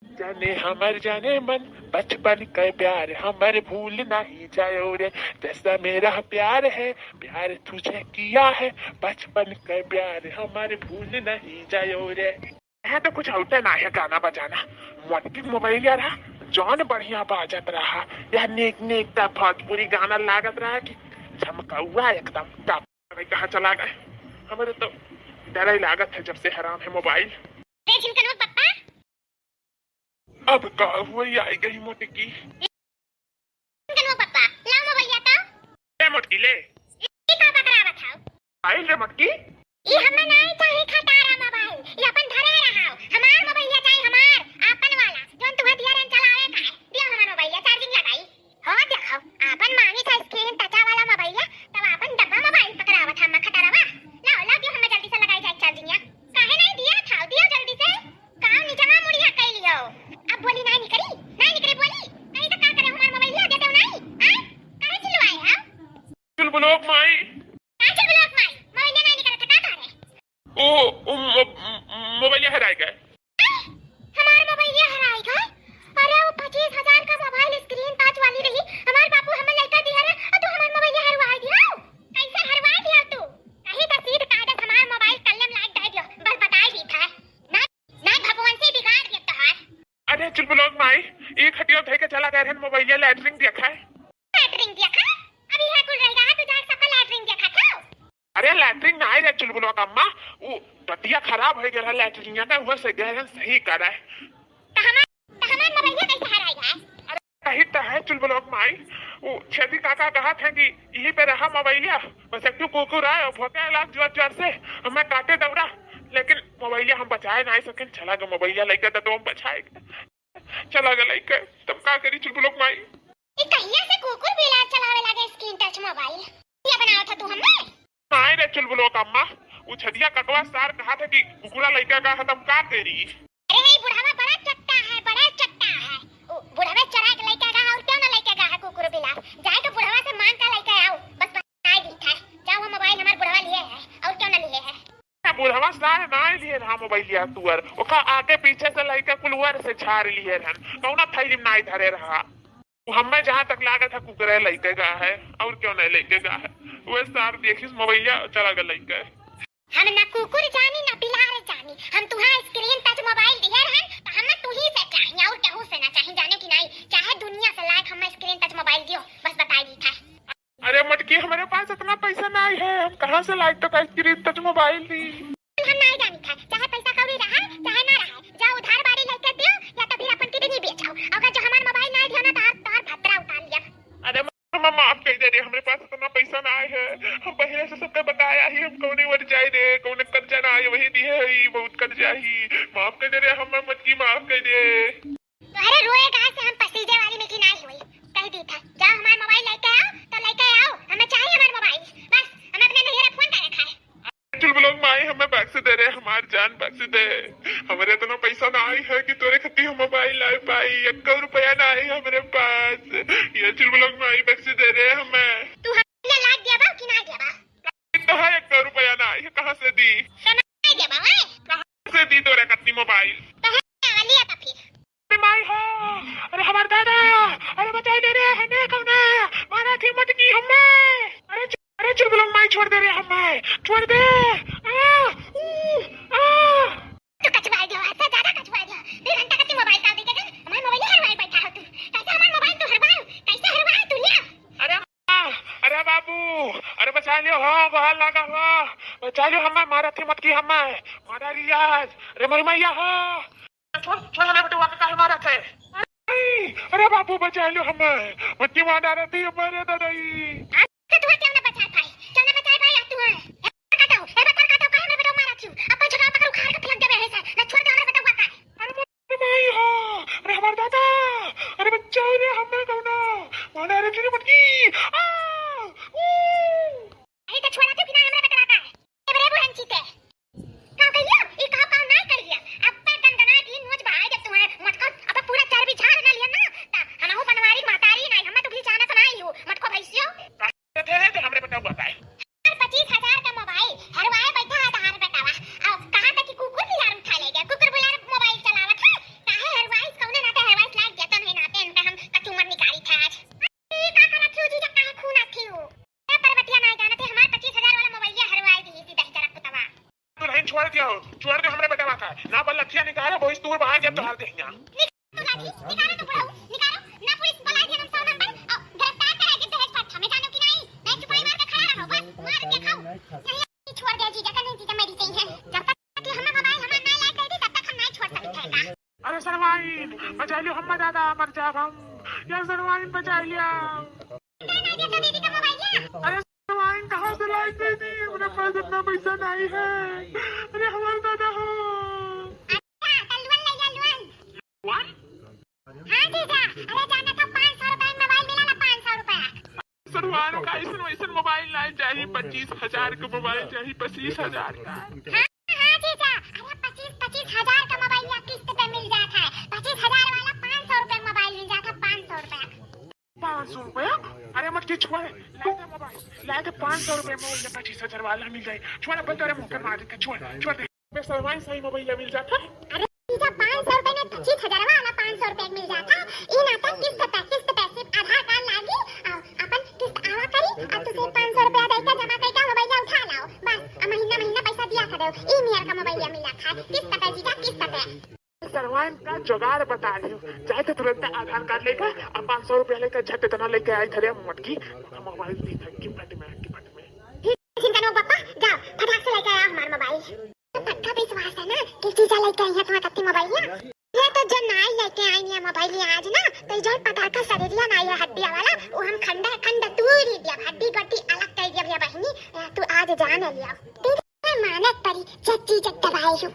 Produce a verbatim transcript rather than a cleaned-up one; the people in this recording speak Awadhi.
जाने हमर जाने मन, बचपन के प्यार हमर भूल नहीं जायो रे। जैसा मेरा प्यार है, प्यार तुझे किया है, बचपन के प्यार हमर भूल नहीं जायो रे। यहाँ तो कुछ होते ना है गाना बजाना। मोटकी मोबाइल यार, जौन बढ़िया बाजत रहा। यह नीक नीक ता भोजपुरी गाना लागत रहा कि झमकौआ एकदम टप। अरे कहाँ चला गए? हमारे तो डर ही लागत है जब से हराम है मोबाइल। ए झिमकनवा पप्पा। अब का हुई, आई गई मोटकी। झिमकनवा पप्पा, लाओ मोबाइलिया तो। ले मोटकी ले। ई का पकड़ावत हौ? आइल रे मोटकी। ई हमें नहीं चाही खटारा मोबाइल, ई अपन धरे रहो। हमार मोबाइलिया चाही, हमार, आपन वाला, जौन तुहे दिया रहन चलावे का है। दियो हमार मोबाइलिया, चार्जिंग लगाई। हो देखो, आपन मांगी था स्क्रीन टचा वाला मोबाइलिया, तब आपन डब्बा मोबाइल पकड़ावत हम खटारवा। लाओ, लाओ, दियो हमें जल्दी से लगाई जाए चार्जिंगिया। काहे नहीं दिया था? दियो जल्दी से। काव निचवा मुड़िया कैली हो। अब बोली नहीं निकरी, नहीं निकरी बोली। नहीं तो का करे हमार मोबाइलिया दे दो नहीं। आय? काहे चिल्लाए हो? चुलबुलोक माई। का चुलबुलोक माई? मोबाइलिया नहीं निकलत का करे? ओ, ओ, मो-, मोबाइलिया हराए गए। हमार मोबाइलिया हराई गए? अरे, वो पच्चीस हजार का मोबाइल स्क्रीन टच वाली रही, हमार बापू हमें लइका दिया रहे, और तू हमार मोबाइलिया हरवाई दिया? कैसे हरवाई दिया तू? कहीं तो सीध कागज हमार मोबाइल कल्ले में लाग दे दियो, बस बताई दी था। ना, ना भगवान से बिगाड़ दिया तोहार। अरे चुलबुलोक माई, एक हटियो धई के चला गए रहन मोबाइलिया लैट्रिन देखा है। लैट्रिन देखा? अभी है कुल रह गया, तू जाके सबका लैट्रिन देखा था? अरे लैट्रिन ना आए रे चुलबुलोक अम्मा, वो टटिया खराब हो गया लैट्रिनिया का, वो से गए रहन सही करे। तो हमार, तो हमार मोबाइलिया कैसे हराई है? अरे कही तो है चुलबुलोक माई, वो छेदी काका कहा थे कि यही पे रहा मोबाइलिया, बस एक ठो कुकुर आए और भौंके लाग जोर जोर से, हमें काटे दौड़ा, लेकिन मोबाइलिया हम बचाए ना सकें, चला गया मोबाइलिया लेके तो हम बचाए, चला गया लेके, तब का करी चुलबुलोक माई? ई कहिया से कुकुर बिलार चलावे लागे स्क्रीन टच मोबाइल? ये बनावत ह तू हमें? नाहीं रे चुलबुलोक अम्मा, उ छेदिया ककवा सार कहा था कि कुकुरा लइका का है, तब का करी? अरे, ई बुढ़ावा बड़ा चट्टा है, बड़ा चट्टा है। उ बुढ़ावे चोराए के लइका का है, और क्यों ना लइका का है कुकुर बिलार? जाए तो बुढ़ावा से मांग का लइका आओ, बस बताए दी था। जाओ, वो मोबाइल हमार बुढ़ावा लिए है, और क्यों ना लिए है? बुढ़वा सार ना लिए रहा मोबाइलिया तुअर, ओका आगे पीछे से लइका कुलवर से झाड़ लिए रहन, कौना थैली में नाई धरे रहा। वो हमें जहाँ तक लागत है कुकरे लइके गा है, और क्यों नहीं लइके गा है। वह सार देखिस मोबाइलिया चला गया लइके। हम ना कुकुर जानी ना बिलार जानी, हम तुहां स्क्रीन टच मोबाइल दिए रहन तो हमें तू ही से चाहिए और केहू से ना चाहिए, जाने की नहीं, चाहे दुनिया से लायक हमें स्क्रीन टच मोबाइल दियो, बस बताई दी था। अरे मटकी, हमारे पास इतना पैसा नहीं है, हम कहाँ से लाई तो का स्क्रीन टच मोबाइल दी? हम नहीं जानी था, चाहे पैसा कौड़ी रहा, चाहे ना रहा, जा उधार बाड़ी लेके दियो, या तो फिर अपन किडनी बेचो। अगर जो हमार मोबाइल नहीं दियो ना, तो तार, तार भतरा उतार लिया। अरे मम्मा, माफ कर दे रे, हमारे पास इतना पैसा ना आए है, हम पहले से सबका बताया ही, हम कौने ओर जाए रे, कौने कर्जा ना आए, वही दिए है, बहुत कर्जा ही, माफ कर दे रे, हमें मटकी माफ कर दे। तोहरे रोए गाए से हम पसीजे वाली मिट्टी नाई होई। कह दी था, जाओ हमार मोबाइल लेके आओ, तो लेके आओ, हमें चाहिए हमार मोबाइल। बस, हम अपने नैहरे फोन करे खाए। चुलबुलोक माई, हमें बख्श दे रे, हमार जान बख्श दे। हमारे इतना पैसा ना आई है कि तोरे खातिर हम मोबाइल ला पाई। एक रुपया ना आई हमारे पास। ये चुलबुलोक माई, बख्श दे रे हमें। तू हमें लाग दिया बा कि ना दिया बा? तो है, एक रुपया ना आई है, कहाँ से दी? तो ना दिया बा, हैं? कहाँ से दी तोरे कतनी मोबाइल? तो है, वाली है तो फिर। अरे माई हो, अरे हमार दादा, अरे बचाई दे रे, हमें कौना मारा थी मटकी हमें। अरे चु-, अरे चुलबुलोक माई, छोड़ दे रे हमें, छोड़ दे। आ, ऊ, आ। तू कचवाई दियो, हद से ज्यादा कचवाई दियो। दो घंटा का तू मोबाइल का देखे थे, हमार मोबाइल हरवाई बैठा हो तू। कैसे हमार मोबाइल तू हरवाओ? कैसे हरवाओ तू लिया? अरे अरे बाबू, अरे बचा लियो, हाँ, बाहर लागा हुआ, बचा लियो, हमें मारा थी मटकी, हमें मारा रियाज, अरे मोरी मैया, हाँ। छोड़, छोड़, हमें बेटवा के काहे मारा थे? अरे, अरे बाबू, बचा लियो हमें, मटकी मारा रही थी हमारे दादाई। आज से तू क्यों ना बचा पाई, क्यों ना बचा पाई आज तू है? ए, काटो, ए, बता काटो, काहे हमारे बेटवा मारा थी? अपन छोटा पकड़ उखाड़ के फेंक देबे है से, ना छोड़ दे हमारे बेटवा का। अरे माई हो, अरे हमार दादा, अरे बचाओ रे हमें कौनो, मारा रे तेरी मटकी, आ, ऊ। अरे तो छोड़ा तो बिना हमरा बेटवा का। ए बरे बुढ़न चीते। का कहियो? ई का काम नाई करिया। अब पे दंदना दिन नोच बहाए जब तुम्हारे मटको, अब पूरा चर्बी झाड़ ना लिया ना, ता हमहू बनवारी महतारी नाई, हमें तो भी जाना तो नाई हो, मटको भैंसियो। थे, थे, हमरे बेटा हुआ का है। पच्चीस हजार का मोबाइल हरवाए बैठा है तहार बेटावा। अब कहाँ तक कि कुकुर बिलार उठा ले गया? कुकुर बिलार मोबाइल चलावत है, काहे हरवाई ना बल्लखिया निकालो, भोज तूर बाहर जब तोहार देहिया। निकालो तो बुढ़ऊ, निकालो। ना पुलिस बुलाए दिया हम सौ नंबर, और गिरफ्तार कराए के दहेज प्रथा में, जानो कि नहीं? नहीं चुपाई मार के खड़ा रहो, बस मार के खाओ। नहीं, छोड़ दे जीजा, कहीं जीजा मेरी सही है। जब तक कि हमें मोबाइल हमार ना लाए दे दी, तब तक हम नहीं छोड़ सकते हैं का? अरे सरवाइन, बचाई लियो, हम दादा मर जाब हम। या सरवाइन, बचाई लिया। अरे वाइन कहाँ से लाई दे दी? मेरे पास इतना पैसा नहीं है। अरे हमारे दादा हो। अच्छा, तो लोन ले जा, लोन। लोन? हाँ जीजा, अरे जाना था पाँच सौ रुपए में मोबाइल मिला ना, पाँच सौ रुपया। सरवाइन का ऐसन वैसन मोबाइल लाए चाही, पच्चीस हजार का मोबाइल चाही, पच्चीस हजार का। हाँ, हाँ जीजा, अरे पच्चीस, पच्चीस हजार का मोबाइल या किस्त पे मिल जाता है, पच्चीस हजार वाला पाँच सौ रुपए में मोबाइल मिल जाता है, पाँच सौ रुपया। पाँच सौ रुपया? अरे मत के छोड़, लाए दे मोबाइल, लाए दे पाँच सौ रुपया में मोबाइल पच्चीस हजार वाला मिल जाए। छोड़, अब तेरे मुंह पे मार देते, छोड़, छोड़ दे। बे सरवाइन सही मोबाइल मिल जाता। अरे जीजा, पाँच सौ रुपया में पच्चीस हजार वाला पाँच सौ रुपया मिल जाता। ई ना तो किस्त पे, किस्त पे सिर्फ आधार कार्ड लागी, आ, अपन किस्त आवा करी, आ तू सिर्फ पाँच सौ रुपया दे के जमा करके मोबाइल उठा लाओ, बस, आ महीना महीना पैसा दिया करो। ई नियर का मोबाइल मिला था, किस्त पे जीजा, किस्त पे। सरवाइन का जुगाड़ बता रही हूँ। जाए तो तुरंत आधार कार्ड लेकर और पाँच सौ रुपया लेकर झट इतना लेके आई घरे मोटकी। मोबाइल दी था गिफ्ट में, गिफ्ट में। ठीक है, चिंता नो पापा, जाओ फटाक से लेके आओ हमारा मोबाइल। तो पक्का विश्वास है ना कि जीजा लेके आई है तुम्हारा कत्ती मोबाइल ना? ये तो जब नाई लेके आई है मोबाइल आज ना, तो जो पटाखा शरीरिया ना ये हड्डिया वाला, वो हम खंडा खंडा तूरी दिया, हड्डी गड्डी अलग कर दिया भैया बहनी। तू आज जान लिया। ठीक है, मानक परी, जब जीजा दबाए हूँ।